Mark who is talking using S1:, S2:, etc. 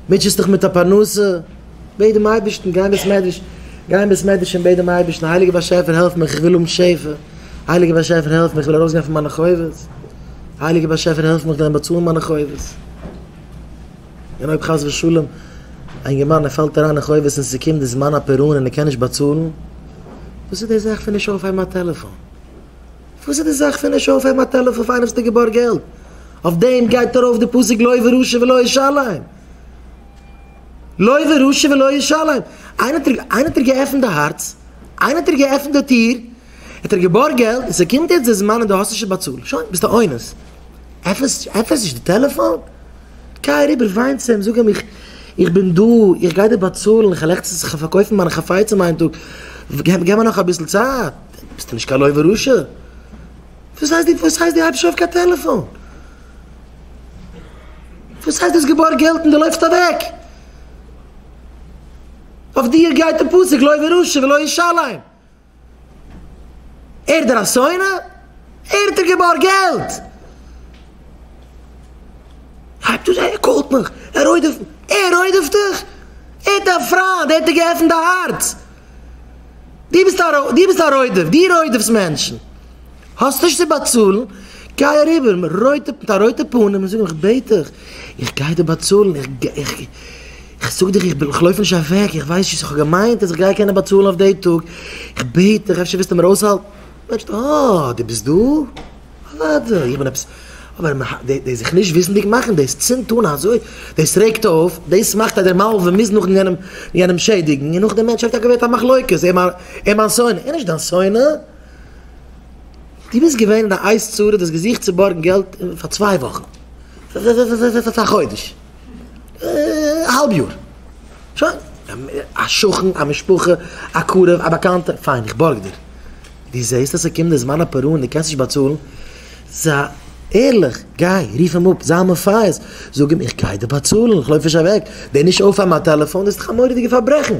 S1: מוטשעסט דיך מיט א פרנסה, בעט דעם אייבערשטן, גיי אין בית מדרש, גיי אין בית מדרש און בעט דעם אייבערשטן, הייליגער באשעפער העלף מיך, איך וויל האבן שפע, הייליגער באשעפער העלף מיך, איך וויל ארויסגיין פון מיינע חובות, הייליגער באשעפער העלף מיך איך זאל באצאלן מיינע חובות. און אויב חס ושלום א אינגערמאן ער פאלט אריין אין חובות און ס'קומט די זמן הפירעון און ער קען נישט באצאלן, וואס איז די זאך פון נישט אויפהייבן א טעלעפאן? וואס איז די זאך פון נישט אויפהייבן א טעלעפאן פאר איינעם וואס האט דיר געבארגט געלט? אויף דעם גייט ארויף די פסוק לוה רשע ולא ישלם. לוה רשע ולא ישלם. איינער האט דיר איינער האט דיר געעפנט די הארץ, איינער האט דיר געעפנט די טיר, האט ער געבארגט געלט און ס'קומט יעצט די זמן און דו האסט נישט צו באצאלן, שוין, ביסט א אונס. עפענסט עפענסט נישט די טעלעפאן? גיי אריבער וויין צו אים, זאג אים איך איך בין דא, איך גיי דיר באצאלן, איך העל לעצטנס זיך פארקויפן מיינע חפצים איין טאג, געב מיר נאך אביסל צייט, ביסטו נישט קיין לוה רשע? וואס הייסט דו וואס הייסט דו הייבסט נישט אויף קיין טעלעפאן? וואס הייסט דו האסט געבארגט געלט און דו לויפסט אוועק? אויף דיר גייט די פסוק לוה רשע ולא ישלם. ער איז דיר א שונא? ער האט דיר געבארגט געלט! הייבט אן, ער call ט מיך, ער רודפ'ט מיך, ער רודפ'ט דיך? ער איז דיין פריינד, ער האט דיר געעפנט די הארץ! דו ביסט א דו ביסט א רודף, דו רודפ'סט מענטשן! האסט נישט צו באצאלן, גיי אריבער מיט רויטע מיט א רויטע פנים און זאג אים איך בעט דיך, איך גיי דיר באצאלן, איך איך איך זאג דיך איך איך לויף נישט אוועק, איך ווייס נישט, איך האב געמיינט אז איך גיי קענען באצאלן אויף די טאג, איך בעט דיך אפשר ווילסטו מיר אויסהאלטן, מענטש, אה, דו ביסט דא? אוודאי, איך בין עפעס, אבער דאס זיך נישט וויסנדיג מאכן, דאס צינדט אן אזוי, דאס רעגט אויף, דאס מאכט אז דער מלווה מוז נאכדעם יענעם יענעם שעדיגן, און נאכדעם מענטש האט טאקע ווערט א מחלוקת, ער איז מיין שונא, ער איז נישט דיין שונא. דו ביסט געווען אין א עת צרה, דו האסט געזוכט צו בארגן געלט פאר צוויי וואכן, פאר א חודש, א האלב יאר, שוין, א שכן, א משפחה, א קרוב, א באקאנטע, פיין, איך בארג דיר. דו זעסט אז ס'קומט די זמן הפירעון, דו קענסט נישט באצאלן, זיי ערליך, גיי, רוף אים אפ, זיי מפייס, זאג אים, איך גיי דיר באצאלן, איך לויף נישט אוועק, דער נישט אויפהייבן א טעלעפאן, דאס איז דאך א מורא'דיגע פארברעכן.